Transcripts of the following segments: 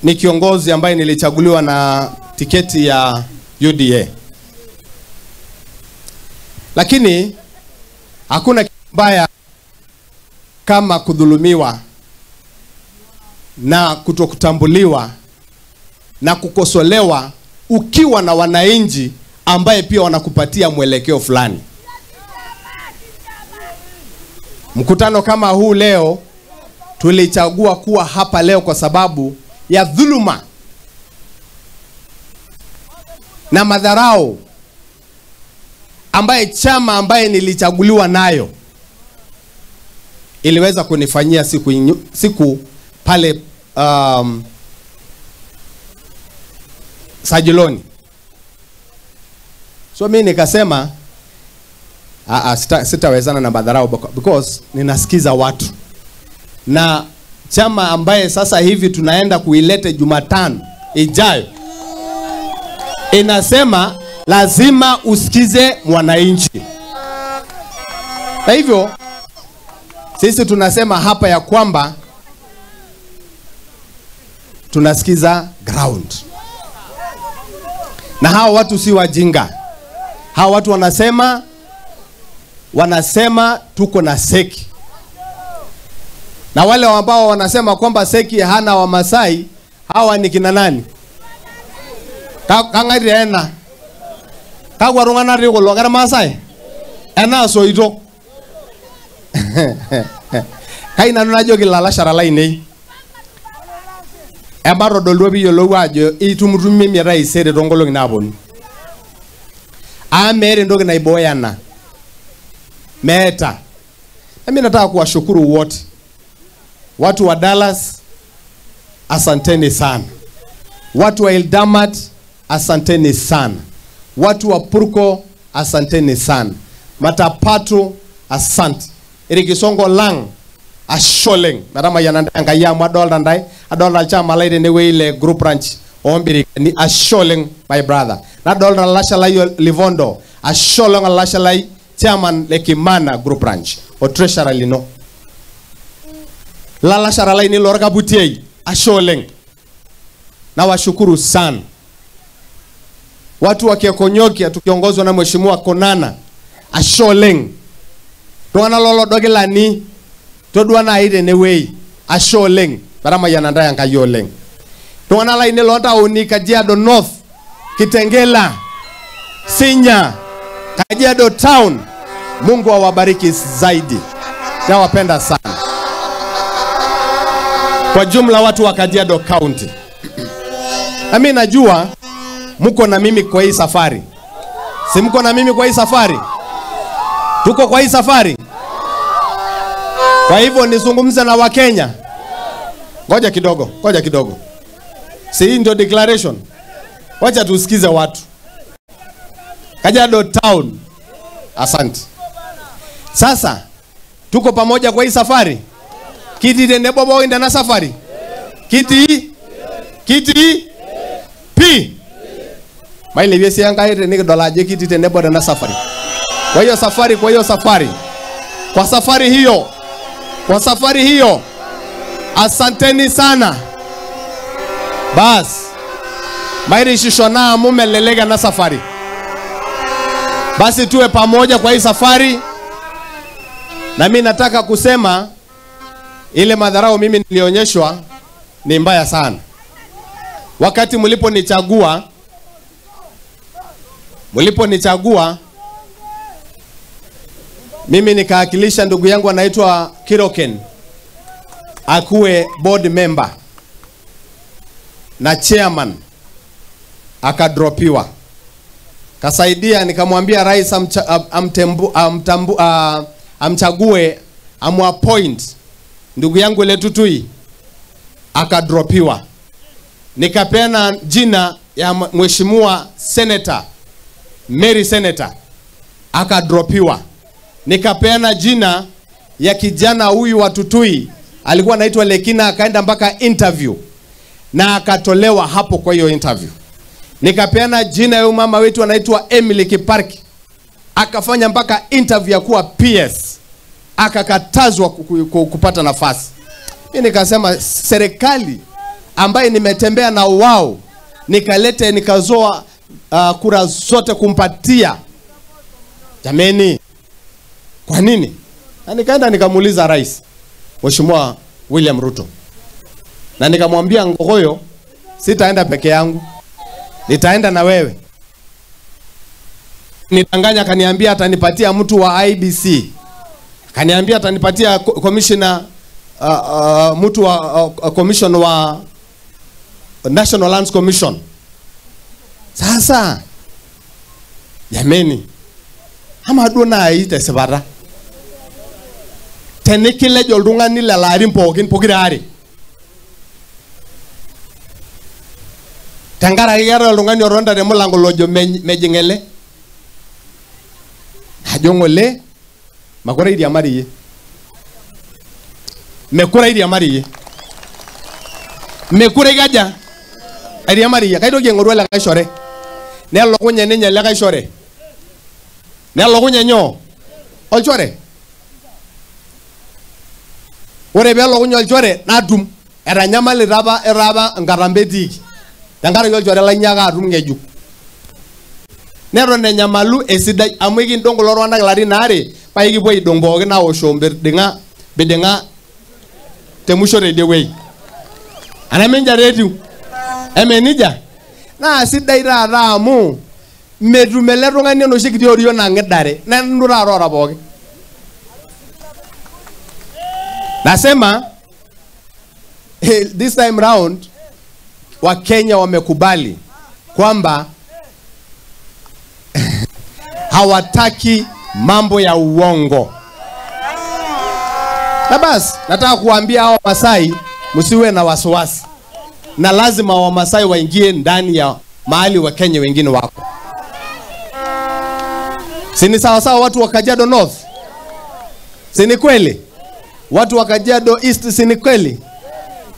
Ni kiongozi ambaye nilichaguliwa na tiketi ya UDA. Lakini hakuna mbaya kama kudhulumiwa na kutokutambuliwa na kukosolewa ukiwa na wananchi ambaye pia wanakupatia mwelekeo fulani. Mkutano kama huu leo tulichagua kuwa hapa leo kwa sababu ya dhuluma na madharau ambaye chama ambaye nilichaguliwa nayo iliweza kunifanyia siku pale Sajiloni. So mimi nikasema sitawezana na madharau because ninasikiza watu. Na chama ambaye sasa hivi tunaenda kuilete Jumatano ijayo inasema lazima usikize mwananchi. Na hivyo sisi tunasema hapa ya kwamba tunasikiza ground. Na hawa watu si wajinga. Hawa watu wanasema tuko na Seki. Na wale ambao wanasema kwamba Seki hana wa Masai, hawa ni kina nani? Kang'airi ena. Kakwa tung'anak tii kulo, kera Masai? Ena soito. Kai nanu najoki ilalashara lainei. Ematodol duo piiyiolou ajo itumutumie taisere toonkolong'i naaponu. Amu meeta entoki naibooyo ena. Meeta. Mimi nataka kuwashukuru wote. Watu wa Dallas, asanteni sana. Watu wa Ildamat, asanteni sana. Watu wa Purko, asanteni sana. Matapatu, asante. Irikisongo lang, asholeng. Narama yananda Enkai amu adolta ntae, adolta olchama lai tenewueji le group ranch oombirikani, asholeng my brother. Nadolta olashe lai Livondo, asholeng olashe lai chairman le Kimana group ranch o treasurer lino. Lalashara laini lorkaputiei, ashe oleng. Nawashukuru sana. Watu wa Kiekonyokia tukiongozwa na Mheshimiwa Konana, ashe oleng. Tung'anak lolodokilani todua nai tenewueji, ashe oleng. Metamayiana ntae Enkai oleng. Tung'anak lainei loontaoni Kajiado North, Kitengela, Sinya, Kajiado Town, Mungu awabariki zaidi. Nawapenda sana. Kwa jumla watu wa Kajiado County. Na mimi najua mko na mimi kwa hii safari. Si mko na mimi kwa hii safari? Tuko kwa hii safari? Kwa hivyo nizungumze na Wakenya. Ngoja kidogo, ngoja kidogo. Si hii ndio declaration? Wacha tusikize watu. Kajiado Town. Asante. Sasa tuko pamoja kwa hii safari? Kiti tenebo pookin tena safari? Kiti? Kiti? P. Mailepie sii Enkai tenikidol ajo kitii tenebo tena safari. Kwa hiyo safari, kwa hiyo safari. Kwa safari hiyo. Kwa safari hiyo. Asanteni sana. Bas. Mairishisho na amu melelek ena safari. Basi tuwe pamoja kwa hii safari. Na mimi nataka kusema ile madharau mimi nilionyeshwa ni mbaya sana. Wakati mliponichagua mimi nikaakilisha ndugu yangu anaitwa Kiroken akuwe board member na chairman, akadropiwa. Kasaidia, nikamwambia rais amchague, amuappoint ndugu yangu Letutui, akadropiwa. Nikapeana jina ya Mheshimiwa Senator Mary Senator, akadropiwa. Nikapeana jina ya kijana huyu wa Tutui, alikuwa anaitwa Lekina, akaenda mpaka interview na akatolewa hapo kwa hiyo interview. Nikapeana jina ya mama wetu anaitwa Emily Kiparki, akafanya mpaka interview ya kuwa PS, akakatazwa kupata nafasi. Mimi nikasema serikali ambaye nimetembea na wao nikalete nikazoa kura zote kumpatia. Jameni, kwa nini? Na nikaenda nikamuuliza rais, Mheshimiwa William Ruto. Na nikamwambia Ngogoyo, sitaenda peke yangu, nitaenda na wewe. Nitanganya, akaniambia atanipatia mtu wa IBC. Akaniambia atanipatia commissioner, mtu wa commission wa National Lands Commission. Sasa jameni, ama duo nai tesipata tenikilej oltung'ani lelo arin pookin pokira are, tenkaraki keetae oltung'ani otonita te mulango lojo mejing ele. Najo ng'ole mekure airiamariyie, mekure airiamariyie, mekure kaja airiamariyie. Kaitoki aing'oru likae shore, nelokunye ninye likae shore, nelokunye nyoo olchore. Ore peelokunye olchore natum etanyamalita apa etaa apa nkatambe etiiki tenkaraki olchore lainyiaka atum ng'ejuk. Neton enyamalu esidai amu ekindong kulo tung'anak ilarin aare paa ekipuo aidong pookin aoshoo mbiding'a te musho teidie wueji. Eneminja taa etiu? Eme nejia? Naa sidai taata amu metum ele tung'ani enoshi kiti oriong nang'idare nenu taata oota pookin. Nasema this time round Wakenya wamekubali kwamba hawataki mambo ya uongo. Na basi nataka kuambia hao Masai msiwe na wasiwasi. Na lazima Wamasai waingie ndani ya mahali wa Kenya wengine wako. Si ni sawa sawa watu wa Kajiado North? Si ni kweli? Watu wa Kajiado East, si ni kweli?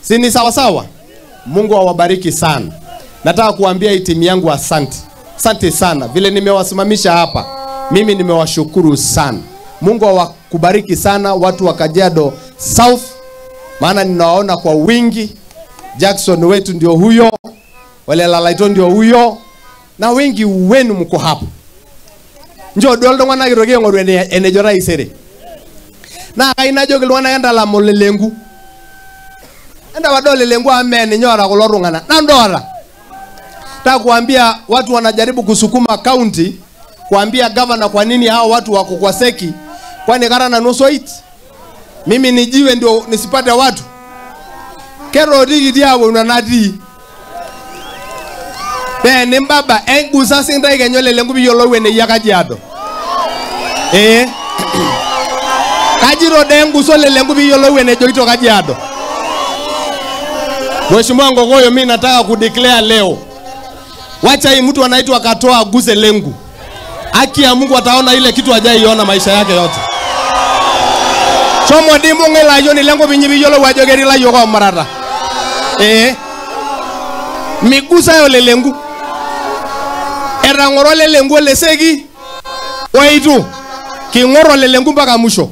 Si ni sawa sawa? Mungu awabariki sana. Nataka kuambia hii timu yangu asante. Asante sana. Vile nimewasimamisha hapa, mimi nimewashukuru sana. Mungu awakubariki sana watu wa Kajiado South, maana ninawaona kwa wingi. Jackson wetu ndio huyo, wale Lalaito ndio huyo, na wengi wenu mko hapa. Njoo duo iltung'anak kitoki aing'oru enejo taisere. Naa kai najoki iltung'anak entalam olelengu. Entapa olelengu amu mee ninye oota kulo tung'anak. Nanu oota. Nataka kuambia watu wanajaribu kusukuma county, kuambia governor kwa nini hao watu wako kwa seki, kwani kara nanu osoit. Mimi nijiwe ndio nisipate watu. Kerotiki tiapo natii. Pee mbaba engusa sintai kenya olelengu piyiolou eneyia Kajiado. Kajito dee engusa olelengu piyiolou enejokito Kajiado. Mheshimiwa Ngogoyo, mimi nataka kudeclare leo, wacha hii mtu anaitwa Katoa aguse lengu. Haki ya Mungu ataona ile kitu hajaiona maisha yake yote. Shomo dii mbung'a ilo ayioni lengu pinyi piyiolou ajo ketii ilayiok oomurata. Migusa olelengu. Etang'oro olelengu oleseki oitu. King'or olelengu mpaka mwisho.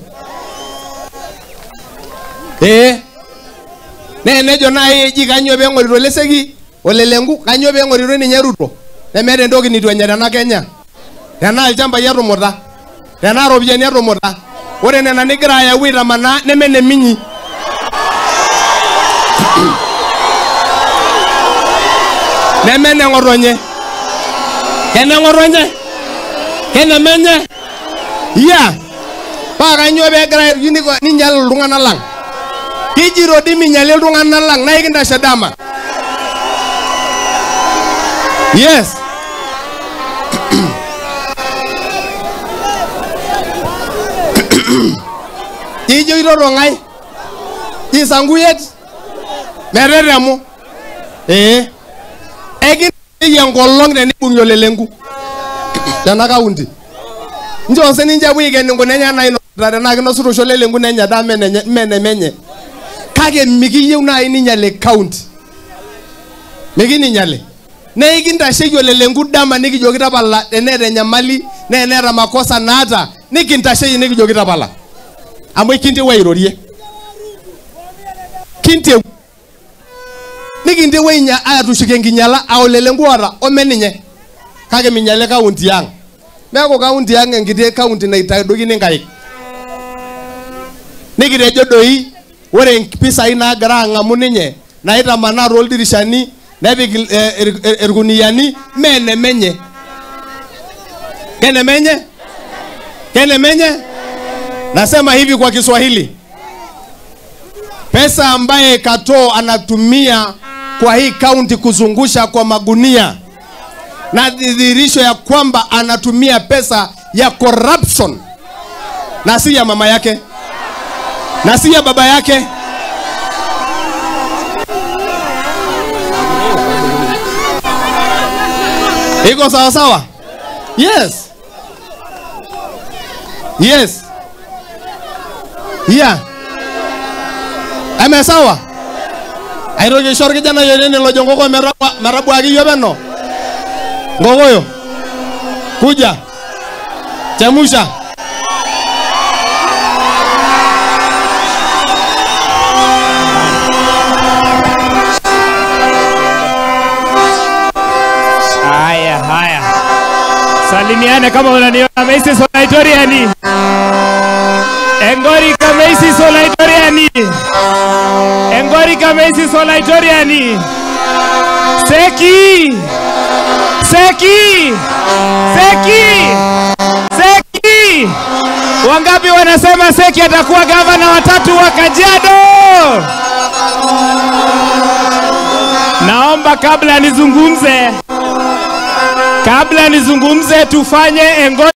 Nee nejo nai eji kanyoo peeng'orito oleseki olelengu, kanyoo peeng'orito ninye Ruto. Nemeeta entoki nitu enya tena Kenya. Tenaa ilchambai etumuta, tenaa iropiyiani etumuta. Ore nena nigira ayau aitamanaa neme neminyi. Neme neng'otonye. Keneng'otonye? Kenemenye? Iya. Paa kanyoo peegira ninyal iltung'anak lang'. Kijito dii minyali iltung'anak lang' naa ekintashe dama. Yes. Ijoito ng'ae? Isankuyet? Metetemu. Ekintayieki enkolong tenibung'i olelengu tena kaunti. Nchoo sininche epuo aiken inkunenye nainosita tenaa kinosita oshi olelengu nenya daa mee nemenye. Kake mikiyieu nai ninyali county. Mikininnyali. Naa ekintasheki olelengu dama nikijoki tapala teneeta enyamali naa eneeta makosa naata nikintasheki nikijoki tapala. Amu ekintiwa airorie. Kinteu. Nikinteu inya atushuke enkinyala aolele nkuara omeninye. Kake minyale kaunti ang. Meeku kaunti ang enkiti kaunti naitadokini nkaik. Nikitejo doi ore mpisai naagira ang'amu ninye naitamanaa tooldirishani nepik irkuniyiani mee enemenye. Kenemenye? Kenemenye? Nasema hivi kwa Kiswahili. Pesa ambaye Katoo anatumia kwa hii kaunti kuzungusha kwa magunia na dhihirisho ya kwamba anatumia pesa ya corruption, na si ya mama yake na si ya baba yake. Iko sawa sawa? Yes. Yes. Yeah. Ame sawa? Aitoki aisho orkijanai ene lojo nkoko metabuaki iyie peno. Nkokoyo. Kuja. Chemusha. Haya, haya. Salimiane kama unaniona. Meisi Solaitoriani. Engori Kameisi Solaitoriani. Engori Kameisi Solaitoriani. Seki. Seki. Seki. Seki. Wangapi wanasema Seki atakuwa gavana watatu wa Kajiado? Naomba kabla nizungumze tufanye Engori